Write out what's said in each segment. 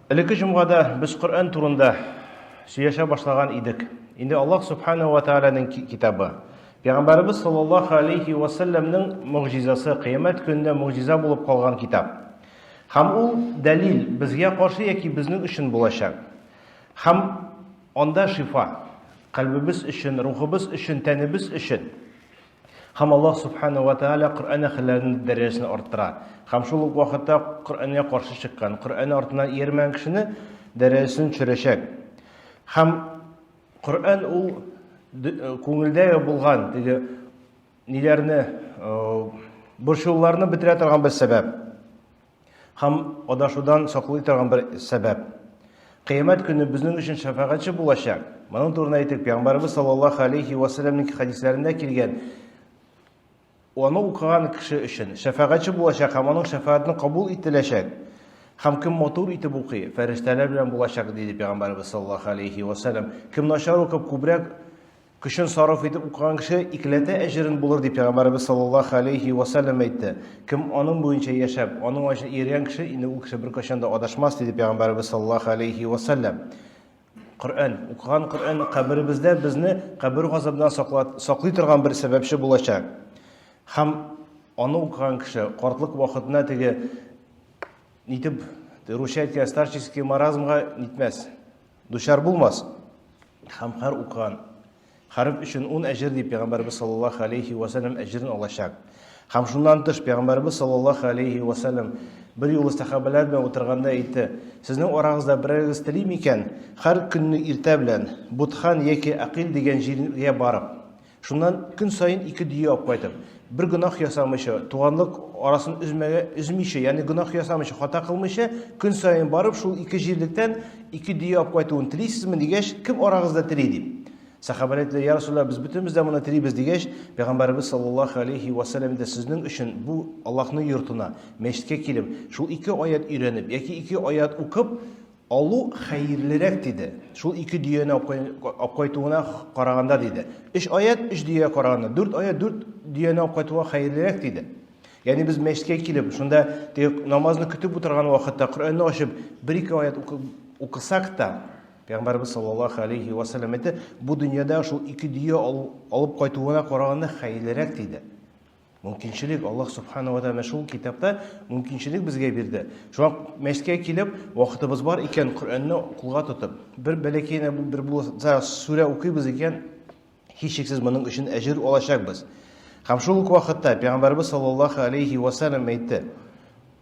Элекке җомгада без Коръән турында сөйләшә башлаган идек. Инде Аллаһ Субханаһу ва Тааляның китабы. Пәйгамбәребез саллаллаһу алейхи ва саллямның могҗизасы, кыямәт көнендә могҗиза булып калган китап. Һәм ул дәлил безгә каршы яки безнең өчен булачак. Һәм анда шифа, кальбебез өчен, рухыбыз өчен, тәнебез өчен. Һәм Аллаһ Субхану ва Тааля Коръән әһелләренең дәрәҗәсен арттыра. Һәм шул ук вакытта Коръәнгә каршы чыккан, Коръән артыннан иярмәгән кешене дәрәҗәсен төшерәчәк. Һәм Коръән ул күңелдә булган теге ниләрне, борчылуларны бетерә торган бер сәбәп. Һәм адашудан саклый торган бер сәбәп. Кыямәт көне безнең өчен шәфәгатьче булачак. Моның турында әйтик, Пәйгамбәребез саллаллаһу алейхи ва сәлламнең хәдисләрендә килгән. Аны укыган кеше өчен шәфәгатьче булачак һәм аның шәфәгатен кабул ителәчәк. Һәм кем матур итеп укый, фәрештәләр белән булачак, диде Пәйгамбәребез саллаллаһу алейхи ва сәллам. Кем начар укып, күбрәк Көчен сарыф итеп укыган кеше икеләтә әҗерен булыр, дип Пәйгамбәребез саллаллаһу алейһи ва сәлләм әйтте. Кем аның буенча яшәп, аның буенча ияргән кеше, инде ул кеше беркайчан да адашмас, диде Пәйгамбәребез саллаллаһу алейһи ва сәлләм. Коръән, укыган Коръән каберебездә безне кабер газабыннан саклый торган бер сәбәпче булачак. Һәм аны укыган кеше картлык вакытына теге нитеп, русча әйткән старческий маразмга нитмәс, дучар булмас. Һәм һәр укыган хәреф өчен ун әҗер дип Пәйгамбәребез саллаллаһу алейхи ва сәлләм әҗерен алачак. Һәм шуннан тыш Пәйгамбәребез саллаллаһу алейхи ва сәлләм бер юлы сәхабәләр белән утырганда әйтте: "Сезнең арагызда берәрегез тели микән, һәр көнне иртә белән Бутхан яки Акил дигән җиргә барып, Шуннан көн саен ике дөя алып кайтып, бер гөнаһ ясамыйча, туганлык арасын өзмәгә, өзмичә, ягъни гөнаһ ясамыйча, хата кылмыйча, көн саен барып, шул ике җирлектән ике дөя алып кайтуын телисезме дигәч, кем арагызда тели дип. Сәхабәләр әйттеләр, я Расулаллаһ, без бөтенебез дә моны телибез дигәч, Пәйгамбәребез саллаллаһу алейхи ва сәлләм дә сезнең өчен бу Аллаһның йортына, мәчеткә килеп, шул ике аят өйрәнеп яки ике аят укып, Алу хәерлерәк, диде. Шул ике дөяне алып кайтуына караганда, диде. Өч аят, өч дөягә караганда, дүрт аят, дүрт дөяне алып кайтуга хәерлерәк, диде. Ягъни без мәчеткә килеп, шунда теге намазны көтеп утырган вакытта Коръәнне ачып, бер-ике аят укысак та, Пәйгамбәребез саллаллаһу алейхи ва сәлләм әйтте, бу дөньяда шул ике дөя алып кайтуына караганда хәерлерәк, диде. Мөмкинчелек, Аллаһ Субхану ва Тааля шул китапта мөмкинчелек безгә бирде. Шуңа мәчеткә килеп, вакытыбыз бар икән, Коръәнне кулга тотып, бер бәләкәй генә бер булса сүрә укыйбыз икән, һичшиксез моның өчен әҗер алачакбыз. Һәм шул ук вакытта Пәйгамбәрбез саллаллаһу алейхи ва сәлләм әйтте,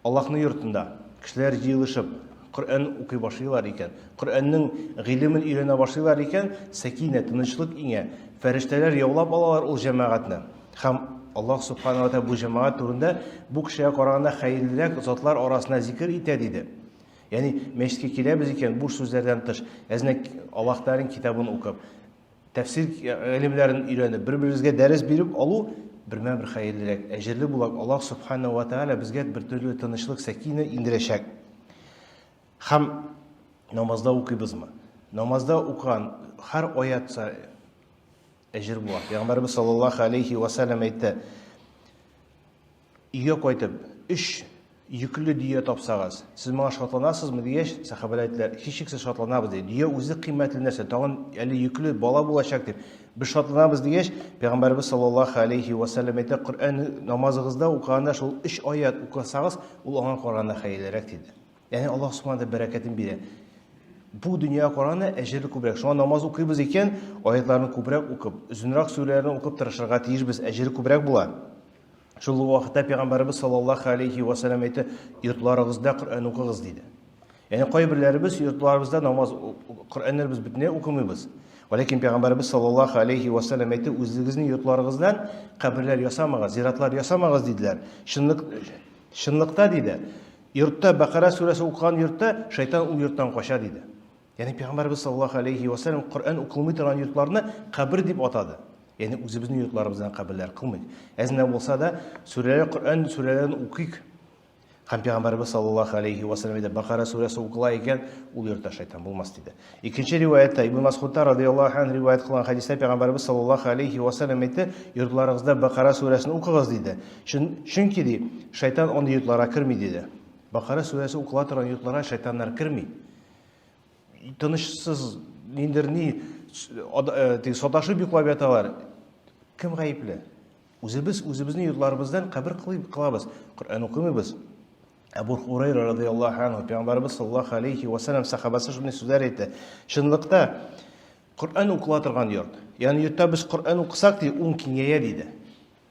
Аллаһның йортында кешеләр җыелышып Коръән укый башлыйлар икән, Коръәннең гыйлемен өйрәнә башлыйлар икән, сәкинә, тынычлык иңә, фәрештәләр яулап алалар ул җәмәгатьне. Һәм Аллаһ Субхану ва Тааля бу җәмәгать турында бу кешегә караганда хәерлерәк затлар арасына зикер итә диде. Ягъни мәчеткә киләбез икән, буш сүзләрдән тыш, әзенә Аллаһ Тәгаләнең китабын укып, тәфсир гыйлемнәрен өйрәнеп, бер-беребезгә дәрес биреп алу бермә-бер хәерлерәк, әҗерле була. Аллаһ Субхану ва Тааля безгә бер төрле тынычлык, сәкинә индерәчәк. Һәм намазда укыйбызмы? Намазда укыган һәр аят әҗер була. Пәйгамбәребез саллаллаһу алейхи ва сәлләм әйтте: Өйгә кайтып, өч йөкле дөя тапсагыз, сез моңа шатланасызмы дигәч, сәхабәләр әйттеләр, һичшиксез шатланабыз ди. Дөя үзе кыйммәтле нәрсә, тагын әле йөкле бала булачак дип. Без шатланабыз дигәч, Пәйгамбәребез саллаллаһу алейхи ва сәлләм әйтте, Коръән намазыгызда укыганда шул өч аят укысагыз, ул аңа караганда хәерлерәк диде. Ягъни Аллаһ Субхану бәрәкәтен бирә. Бу дөньяга караганда әҗере күбрәк. Шуңа намаз укыйбыз икән, аятларны күбрәк укып, озынрак сүрәләрне укып тырышырга тиешбез, әҗере күбрәк була. Шул ук вакытта Пәйгамбәребез саллаллаһу алейхи ва сәлләм әйтте, йортларыгызда Коръән укыгыз диде. Ягъни кайберләребез йортларыбызда намаз Коръәннәр без бөтенләй укымыйбыз. Вәләкин Пәйгамбәребез саллаллаһу алейхи ва сәлләм әйтте, үзегезнең йортларыгыздан каберләр ясамагыз, зиратлар ясамагыз диделәр. Чынлык чынлыкта диде, йортта Бәкара сүрәсе укыган йортта шайтан ул йорттан кача диде. Ягъни Пәйгамбәребез саллаллаһу алейхи ва сәлләм Коръән укылмый торган йортларны кабер дип атады. Ягъни үзебезнең йортларыбыздан каберләр кылмыйк. Әз генә булса да сүрәләр Коръән сүрәләрен укыйк. Һәм Пәйгамбәребез саллаллаһу алейхи ва сәлләм әйтә, Бакара сүрәсе укыла икән, ул йортта шайтан булмас диде. Икенче риваятта Ибн Масгудта радияллаһу анһу риваять кылган хәдистә Пәйгамбәребез саллаллаһу алейхи ва сәлләм әйтте, йортларыгызда Бакара сүрәсен укыгыз диде. Чөнки ди, шайтан андый йортларга керми диде. Бакара сүрәсе укыла торган йортларга шайтаннар керми. Тынычсыз, ниндер ни, теге саташып йоклап яталар. Кем гаепле? Үзебез үзебезнең йортларыбыздан кабер кылабыз, Коръән укымыйбыз. Әбу Хурайра радияллаһу анху, пәйгамбәребез саллаллаһу алейхи ва саллям сахабасы шундый сүзләр әйтте. Чынлыкта Коръән укыла торган йорт. Ягъни йортта без Коръән укысак, ди, ун киңәя диде.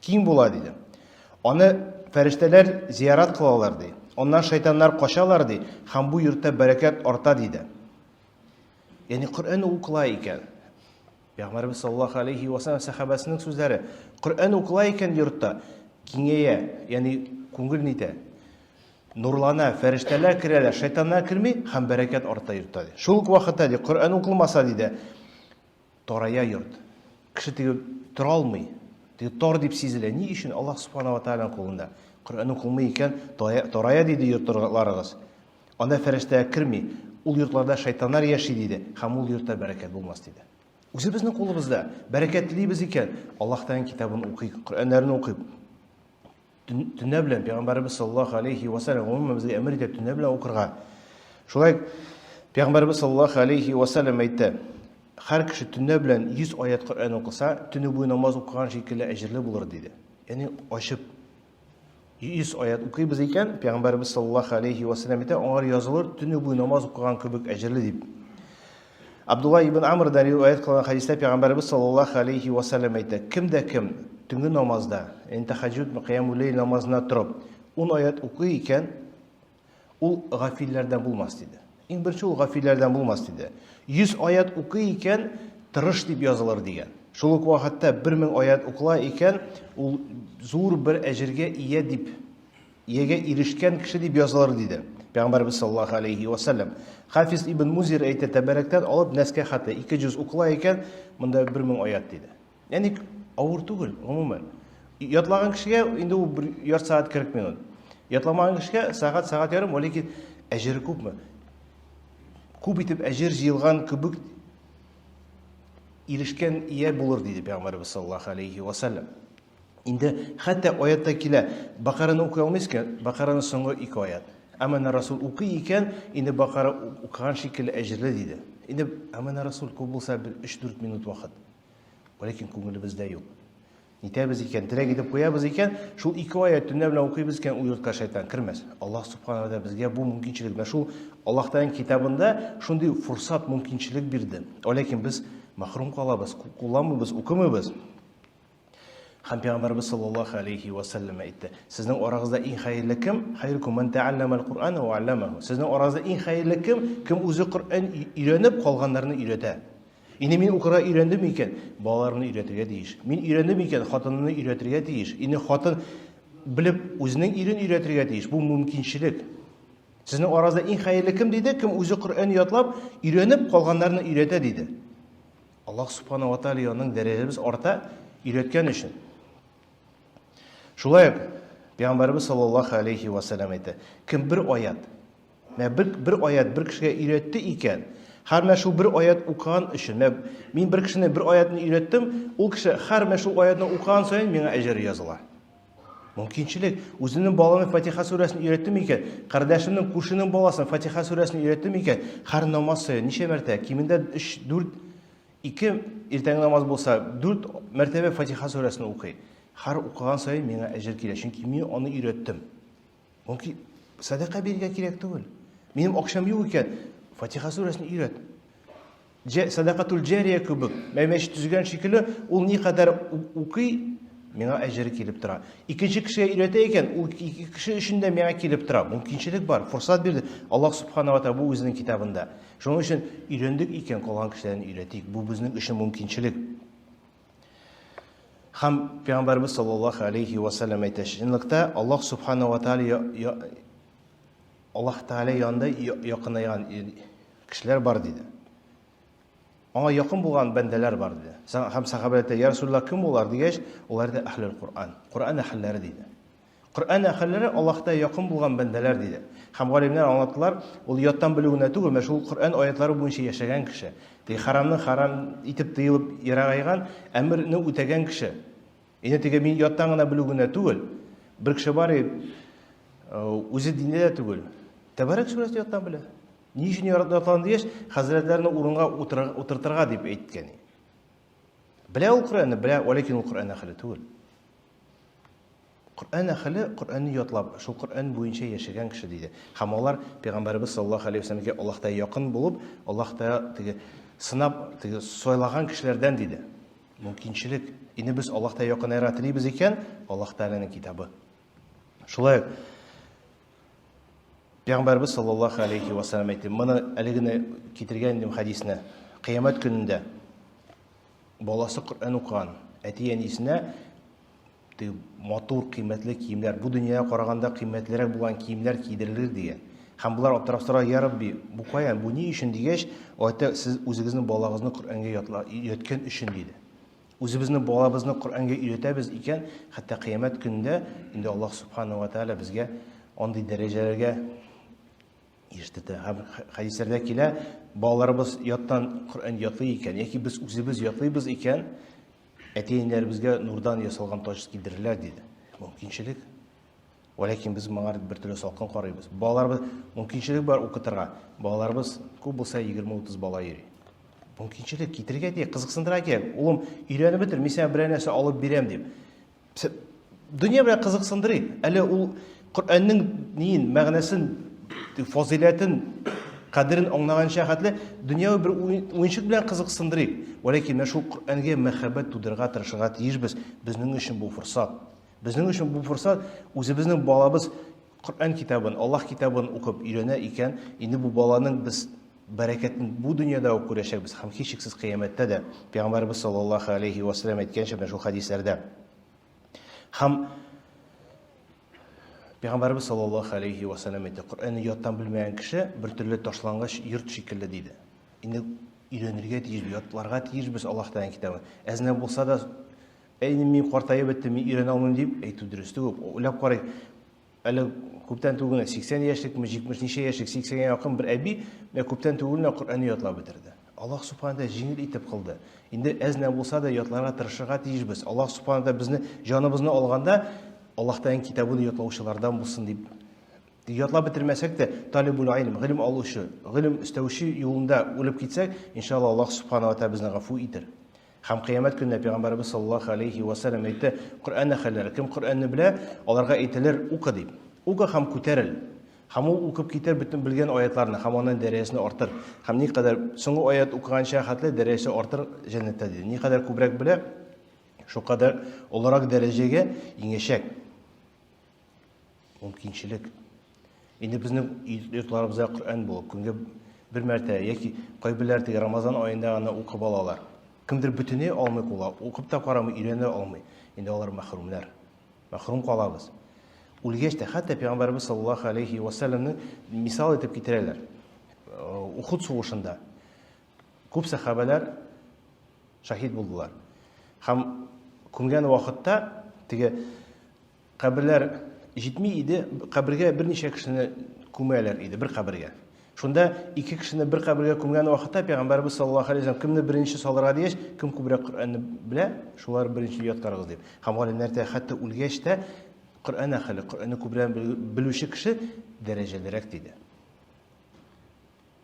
Киң була диде. Аны фәрештәләр зиярат кылалар ди. Аннан шайтаннар качалар ди, һәм бу йортта бәрәкәт арта диде. Ягъни Коръән укыла икән. Пәйгамбәребез саллаллаһу алейхи ва саллям сәхабәсенең сүзләре. Коръән укыла икән йортта, киңәя, ягъни күңел нитә. Нурлана, фәрештәләр керәләр, шайтаннар керми һәм бәрәкәт арта йортта ди. Шул ук вакытта ди, Коръән укылмаса диде, тарая йорт. Кеше теге тора алмый. Теге тор дип сизелә. Ни өчен? Аллаһ субхана ва тааляның кулында. Коръән укылмый икән, тарая диде йортларыгыз. Анда фәрештә керми, ул йортларда шайтаннар яши, диде, һәм ул йортта бәрәкәт булмас, диде. Үзебезнең кулыбызда бәрәкәт телибез икән, Аллаһ Тәгаләнең китабын укыйк, Коръәннәрен укыйк. Төнлә белән Пәйгамбәребез саллаллаһу алейхи ва саллям гомумән безгә әмер итә төнлә белән укырга. Шулай Пәйгамбәребез саллаллаһу алейхи ва саллям әйтте, һәр кеше төнлә белән 100 аят Коръән укыса, төне буе намаз укыган шикелле әҗерле булыр, диде. Ягъни ачып 100 аят укыйбыз икән, Пәйгамбәребез саллаллаһу алейхи ва саллям әйтә, аңар язылыр, төне буе намаз укыган кебек әҗерле дип. Абдулла ибн Амрдан риваять кылган хәдистә Пәйгамбәребез саллаллаһу алейхи ва саллям әйтә, кем дә кем төнге намазда, ягъни тәһәҗҗүд, кыямул ләйл намазына торып, 10 аят укый икән, Ул гафилләрдән булмас, диде. Иң беренче ул гафилләрдән булмас, диде. 100 аят укый икән, тырыш дип язылыр дигән. Шул ук вакытта 1000 аят укыла икән, ул зур бер әҗергә ия дип, иягә ирешкән кеше дип язылыр диде. Пәйгамбәрбез саллаллаһу алейхи ва саллям. Хафиз ибн Музир әйтә, Тәбәрәктән алып Нәскә хәтле 200 укыла икән, монда 1000 аят диде. Ягъни авыр түгел, гомумән. Ятлаган кешегә инде ул бер ярты сәгать 40 минут. Ятламаган кешегә сәгать, сәгать ярым, ләкин әҗере күпме? Күп итеп әҗер җыелган кебек ирешкән ия булыр, диде Пәйгамбәрбез саллаллаһу алейхи ва саллям. Инде хәтта аятта килә, Бакараны укый алмыйсыз икән, Бакараның соңгы ике аят. Әмәнә Расул укый икән, инде Бакара укыган шикелле әҗерле, диде. Инде Әмәнә Расул күп булса бер 3-4 минут вакыт. Ләкин күңелебездә юк. Нитәбез икән, теләк итеп куябыз икән, шул ике аят төнлә белән укыйбыз икән, ул йортка шайтан кермәс. Аллаһ субхана ва безгә бу мөмкинчелек, менә шул Аллаһ Тәгаләнең китабында шундый фурсат, мөмкинчелек бирде. Ләкин без махрум калабыз, кулланмыйбыз, укымыйбыз. Һәм Пәйгамбәрбез саллаллаһу алейхи ва саллям әйтте: "Сезнең арагызда иң хәерле кем? Хайрукум ман тааллама ал-Кур'ана ва алламаху." Сезнең арагызда иң хәерле кем? Кем үзе Коръән өйрәнеп, калганнарны өйрәтә. Инде мин укырга өйрәндем икән, балаларымны өйрәтергә тиеш. Мин өйрәндем икән, хатынымны өйрәтергә тиеш. Инде хатын белеп үзенең ирен өйрәтергә тиеш. Бу мөмкинчелек. Сезнең арагызда иң хәерле кем диде? Кем үзе Коръән ятлап, өйрәнеп, калганнарны өйрәтә диде. Аллаһ субхана ва тааля аның дәрәҗәбез арта өйрәткән өчен. Шулай ук Пәйгамбәрбез саллаллаһу алейхи ва саллям әйтә, кем бер аят, менә бер, бер аят бер кешегә өйрәтте икән, һәр менә шул бер аят укыган өчен, менә мин бер кешене бер аятны өйрәттем, ул кеше һәр менә шул аятны укыган саен миңа әҗер языла. Мөмкинчелек. Үземнең баламны Фатиха сүрәсен өйрәттем икән, кардәшемнең, күршенең баласын Фатиха сүрәсен өйрәттем икән, һәр намаз саен ничә мәртәбә? Кимендә 3, 4, 2 иртәнге намаз булса, 4 мәртәбә Фатиха сүрәсен укый. Һәр укыган саен миңа әҗер килә, чөнки мин аны өйрәттем. Мөмкин сәдака бирергә кирәк түгел. Минем акчам юк икән, Фатиха сүрәсен өйрәт. Сәдакатул җәрия кебек, мәмәч төзегән шикелле, ул никадәр укый, миңа әҗере килеп тора. Икенче кешегә өйрәтә икән, ул ике кеше өчен дә миңа килеп тора. Мөмкинчелек бар, форсат бирде. Аллаһ субхана ва тааля бу үзенең китабында. Шуның өчен өйрәндек икән, калган кешеләрне өйрәтик. Бу безнең өчен мөмкинчелек. Һәм Пәйгамбәрбез саллаллаһу алейхи ва саллям әйтә, чынлыкта Аллаһ субхана ва тааля Аллаһ Тәгалә янында якынайган кешеләр бар диде. Аңа якын булган бәндәләр бар диде. Һәм сахабәләр әйтә, Я Расулуллаһ, кем улар дигәч, улар да әһлүл Коръән, Коръән әһелләре диде. Коръән әһелләре Аллаһта якын булган бәндәләр диде. Һәм галимнәр аңлаттылар, ул яттан белү генә түгел, менә шул Коръән аятлары буенча яшәгән кеше. Теге харамны харам итеп тыелып ерагайган, әмерне үтәгән кеше. Инде теге мин яттан гына белү генә түгел. Бер кеше бар, үзе диндә дә түгел. Тәбәрәк сүрәсен яттан белә. Ни өчен ятлаган дигәч, хәзрәтләрне урынга утыртырга дип әйткән. Белә ул Коръәнне, белә, вәләкин ул Коръән әһеле түгел. Коръән әһеле Коръәнне ятлап, шул Коръән буенча яшәгән кеше диде. Һәм алар Пәйгамбәребез саллаллаһу алейһи вәсәлләмгә Аллаһ Тәгалә якын булып, Аллаһ Тәгалә теге сынап, теге сайлаган кешеләрдән диде. Мөмкинчелек. Инде без Аллаһ Тәгалә якынаерга телибез икән, Аллаһ Тәгаләнең китабы. Шулай ук Пәйгамбәребез саллаллаһу алейхи ва саллям әйтте. Моны әле генә китергән идем хәдисне. Кыямәт көнендә баласы Коръән укыган әти-әнисенә теге матур, кыйммәтле киемнәр, бу дөньяга караганда кыйммәтлерәк булган киемнәр кидерелер дигән. Һәм болар аптырап сорар, я Рабби, бу каян, бу ни өчен дигәч, әйтә, сез үзегезнең балагызны Коръәнгә өйрәткән өчен диде. Үзебезнең балабызны Коръәнгә өйрәтәбез икән, хәтта кыямәт көнендә инде Аллаһ Субхану ва Тааля безгә андый дәрәҗәләргә ирештерде. Һәм хәдисләрдә килә, балаларыбыз яттан Коръән ятлый икән, яки без үзебез ятлыйбыз икән, әти-әниләребезгә нурдан ясалган таҗ кидерерләр диде. Мөмкинчелек. Вәләкин без моңа бер төрле салкын карыйбыз. Балаларыбыз мөмкинчелек бар укытырга. Балаларыбыз күп булса 20-30 бала йөри. Мөмкинчелек китерергә кирәк, кызыксындырырга кирәк. Улым, өйрәнеп бетер, мин сиңа берәр нәрсә алып бирәм дип. Дөнья белән кызыксындырыйк. Әле ул Коръәннең ниен, мәгънәсен, фазыйләтен, кадерен аңлаганча хәтле дөньяви бер уенчык белән кызыксындырыйк. Вәләкин менә шул Коръәнгә мәхәббәт тудырырга тырышырга тиешбез. Безнең өчен бу форсат. Безнең өчен бу форсат, үзебезнең балабыз Коръән китабын, Аллаһ китабын укып өйрәнә икән, инде бу баланың без бәрәкәтен бу дөньяда ук күрәчәкбез һәм һичшиксез кыямәттә дә. Пәйгамбәребез саллаллаһу алейхи ва саллям әйткәнчә, менә шул хәдисләрдә. Һәм Пәйгамбәребез саллаллаһу алейхи ва саллям әйтте, Коръәнне яттан белмәгән кеше бер төрле ташлангыч йорт шикелле диде. Инде өйрәнергә тиеш, ятларга тиешбез Аллаһ Тәгаләнең китабын. Әзенә булса да, Әй, мин картаеп беттем, мин өйрәнә алмыйм дип әйтү дөрес түгел. Уйлап карыйк. Әле күптән түгел генә 80 яшьлекме, 70 ничә яшьлек, 80-гә якын бер әби менә күптән түгел генә Коръәнне ятлап бетерде. Аллаһ Субхана Тәгалә җиңел итеп кылды. Инде әз генә булса да ятларга тырышырга тиешбез. Аллаһ Субхана Тәгалә безне җаныбызны алганда Аллаһ Тәгаләнең китабын ятлаучылардан булсын дип ятлап бетермәсәк тә, талибул илм, гыйлем алучы, гыйлем өстәүче юлында үлеп китсәк, иншалла Аллаһ Субхана ва Тәгалә безне гафу итер. Һәм кыямәт көнендә Пәйгамбәребез саллаллаһу алейһи вә сәлләм әйтте, Коръән әһелләре, кем Коръәнне белә, аларга әйтелер, укы дип. Укы һәм күтәрел. Һәм ул укып китер бөтен белгән аятларны һәм аннан дәрәҗәсен артыр. Һәм никадәр соңгы аят укыганча хәтле дәрәҗәсе артыр җәннәттә диде. Никадәр күбрәк белә, шулкадәр олырак дәрәҗәгә иңәчәк. Мөмкинчелек. Инде безнең йортларыбызда Коръән булып, көнгә бер мәртә яки кайберләр теге Рамазан аенда гына укып алалар. Кемдер бөтенләй алмый кула, укып та карамый, өйрәнә алмый. Инде алар мәхрүмнәр. Мәхрүм калабыз. Үлгәч тә, хәтта Пәйгамбәребез саллаллаһу алейхи ва сәлләмне мисал итеп китерәләр. Ухуд сугышында күп сәхабәләр шаһит булдылар. Һәм күмгән вакытта теге Каберләр җитми иде, кабергә берничә кешене күмәләр иде, бер кабергә. Шунда ике кешене бер кабергә күмгән вакытта Пәйгамбәребез саллаллаһу алейһи вәсәлләм кемне беренче салырга дигәч, кем күбрәк Коръәнне белә, шулар беренче яткарыгыз дип. Һәм галимнәр дә хәтта үлгәч тә Коръән әһеле, Коръәнне күбрәк белүче кеше дәрәҗәлерәк диде.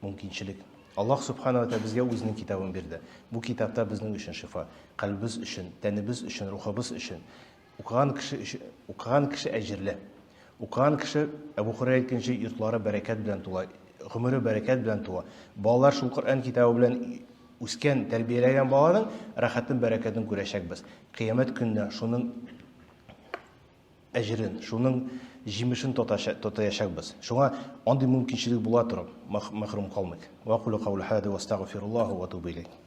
Мөмкинчелек. Аллаһ Субхана ва Тәгалә безгә үзенең китабын бирде. Бу китапта безнең өчен шифа, кальбебез өчен, тәнебез өчен, рухыбыз өчен. Укыган кеше өчен, укыган кеше әҗерле. Укыган кеше, Әбу Хурайра әйткәнчә, йортлары бәрәкәт белән тула, гомере бәрәкәт белән тула. Балалар шул Коръән китабы белән үскән, тәрбияләгән баланың рәхәтен, бәрәкәтен күрәчәкбез. Кыямәт көнендә шуның әҗерен, шуның җимешен татыячакбыз. Шуңа андый мөмкинчелек була торып, мәхрүм калмыйк. Ва кулу каули хада ва астагфируллаһу ва атубу илейх.